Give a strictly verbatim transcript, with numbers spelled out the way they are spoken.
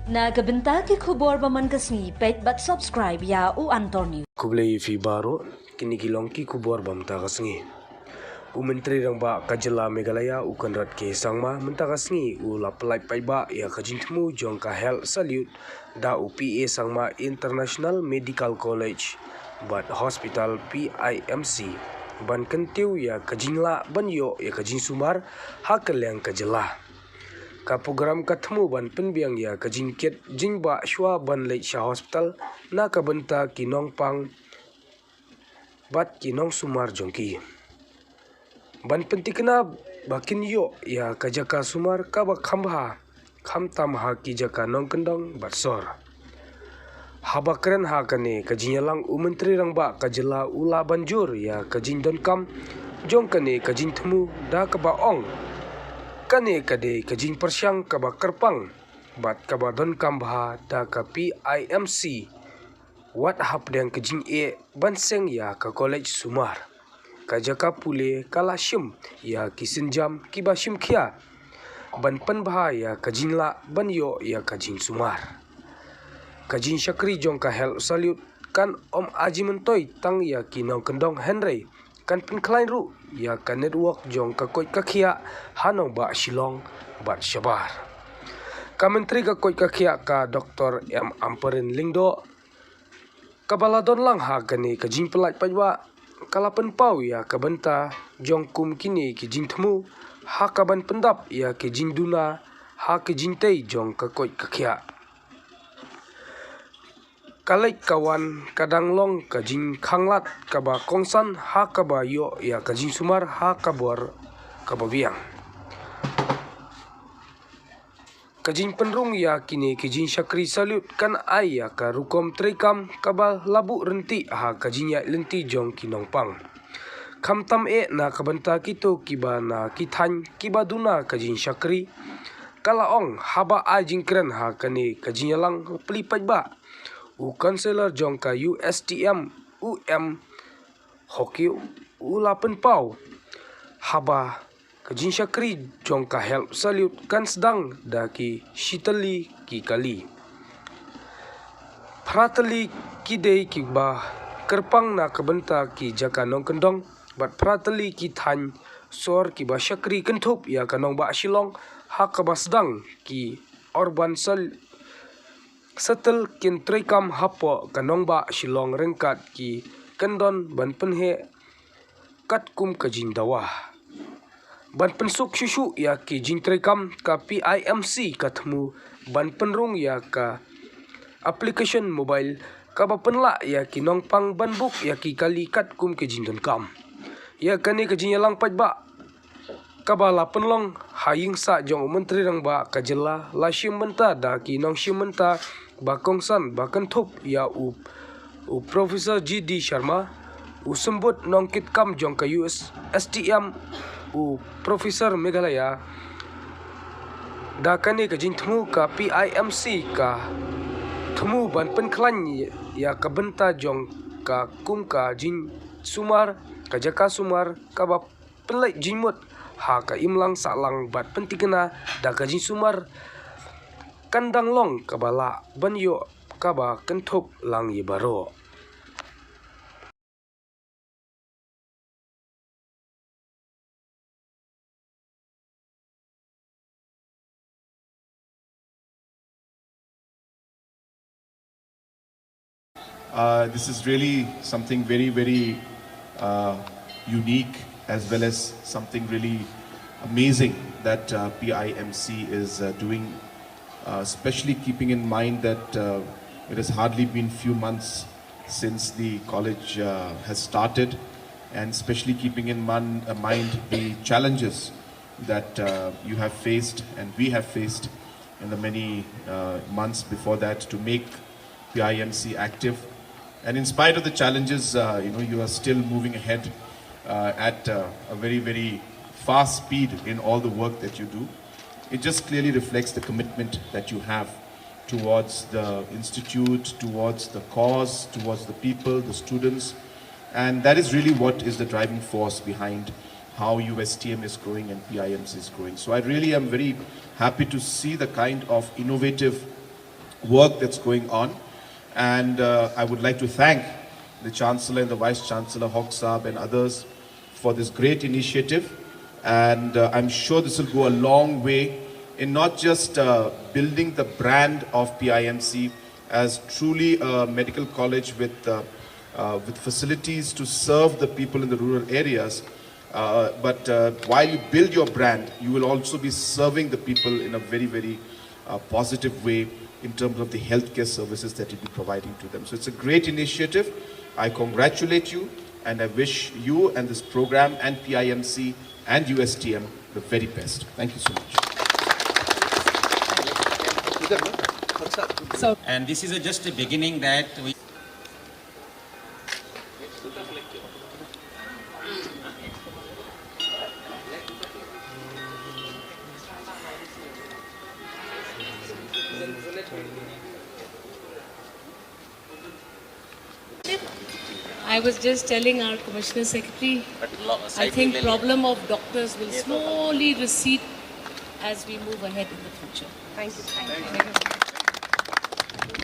Na ka bynta ki khubor ba man ka sngi, peit bad subscribe ïa U Antor News. Khublei ïa phi baroh, kine ki long ki khubor ba mynta ka sngi. U Myntri Rangbah ka jylla Meghalaya, u Conrad K Sangma, mynta ka sngi u la pyllait paidbah ïa ka jingthmu jong ka Health Salute da u P A Sangma International Medical College bad Hospital, P I M C, ban kyntiew ïa ka jinglah ban ïoh ïa ka jingsumar ha kylleng ka jylla. Ka program ka thmu ban pynbiang ïa ka jingkit jingbah shuwa ban leit sha hospital na ka bynta ki nongpang bad ki nongsumar jong ki, ban pynthikna ba kin ïoh ïa ka jaka sumar kaba kham bha, khamtam ha ki jaka nongkyndong bad sor. Haba kren ha kane ka jingïalang, u Myntri Rangbah ka jylla u la ban jur ïa ka jingdonkam jong kane ka jingthmu da kaba ong, kane ka dei ka jingpyrshang kaba kyrpang bad kaba donkam bha da ka P I M C. Wat hapdeng ka jingeh ban seng ïa ka college sumar, ka jaka pule ka la shim ïa ki sienjam kiba shim khia ban pynbha ïa ka jinglah ban ïoh ïa ka jingsumar. Ka jingshakri jong ka Health Salute kan ym aji myntoi tang ïa ki nongkyndong, hynrei kan pynkhlaiñ ruh ïa ka network jong ka koit ka khiah ha nongbah Shillong bad shabar. Ka Myntri ka koit ka khiah, ka Doctor M Ampareen Lyngdoh, kaba la don lang ha kane ka jingpyllait paidbah, ka la pynpaw ïa ka bynta jong kum kine ki jingthmu ha kaban pyndap ïa ki jingduna ha ki jingtei jong ka koit ka khiah. Ka leit ka wan ka dang long ka jingkhanglad kaba kongsan ha kaba ïoh ïa ka jingsumar ha ka bor kaba biang. Ka jingpynrung ïa kine ki jingshakri Salute kan ai ïa ka rukom treikam kaba la buh ryntih ha ka jingïaid lynti jong ki nongpang, khamtam eh na ka bynta kito kiba na ki thaiñ kiba duna ka jingshakri. Ka la ong haba ai jingkren ha kane ka jingïalang plie paidbah, u Councillor jong ka U S T M, u M Hokeo, u la pynpaw haba ka jingshakri jong ka Health Salute kan sdang da ki shitylli ki kali. Phra tylli ki dei kiba kyrpang na ka bynta ki jaka nongkyndong bad phra tylli ki thaiñ sor kiba shakri kynthup ïa ka nongbah Shillong ha kaba sdang ki urban sel- settle kin treikam hapoh ka nongbah Shillong ryngkat ki kyndon ban pynheh katkum ka jingdawa. Ban pynsuk shuh shuh ïa ki jingtreikam, ka P I M C ka thmu ban pynrung ïa ka application mobile kaba pynlah ïa ki nongpang ban book ïa ki kali katkum ka jingdonkam. Ïa kane ka jingïalang paidbah kaba la pynlong ha ïing sah jong u Myntri Rangbah ka jylla la shim bynta da ki nongshim bynta ba kongsan ba kynthup ïa u, u Professor G D Sharma, u symbud nongkitkam jong ka U S, S T M, u Professor Meghalaya. Da kane ka jingthmu, ka P I M C ka thmu ban pynkhlaiñ ïa ka bynta jong ka kum ka jingsumar, ka jaka sumar kaba pynleit jingmut ha ka imlang sahlang bad pynthikna da ka jingsumar kan dang long kaba lah ban ïoh kaba kynthup lang ïa baroh. Uh, this is really something very, very uh, unique, as well as something really amazing that uh, P I M C is uh, doing, uh, especially keeping in mind that uh, it has hardly been few months since the college uh, has started, and especially keeping in mon- uh, mind the challenges that uh, you have faced and we have faced in the many uh, months before that to make P I M C active. And in spite of the challenges, uh, you know, you are still moving ahead uh, at uh, a very, very fast speed in all the work that you do. It just clearly reflects the commitment that you have towards the institute, towards the cause, towards the people, the students. And that is really what is the driving force behind how U S T M is growing and P I M C is growing. So I really am very happy to see the kind of innovative work that's going on. And uh, I would like to thank the Chancellor and the Vice Chancellor, Hok Saab, and others for this great initiative. And uh, I'm sure this will go a long way in not just uh, building the brand of P I M C as truly a medical college with, uh, uh, with facilities to serve the people in the rural areas, uh, but uh, while you build your brand, you will also be serving the people in a very, very uh, positive way in terms of the healthcare services that you'll be providing to them. So it's a great initiative. I congratulate you, and I wish you and this program and P I M C and U S T M the very best. Thank you so much. So, and this is a, just a beginning that we I was just telling our Commissioner Secretary, I think problem of doctors will slowly recede as we move ahead in the future. Thank you. Thank you.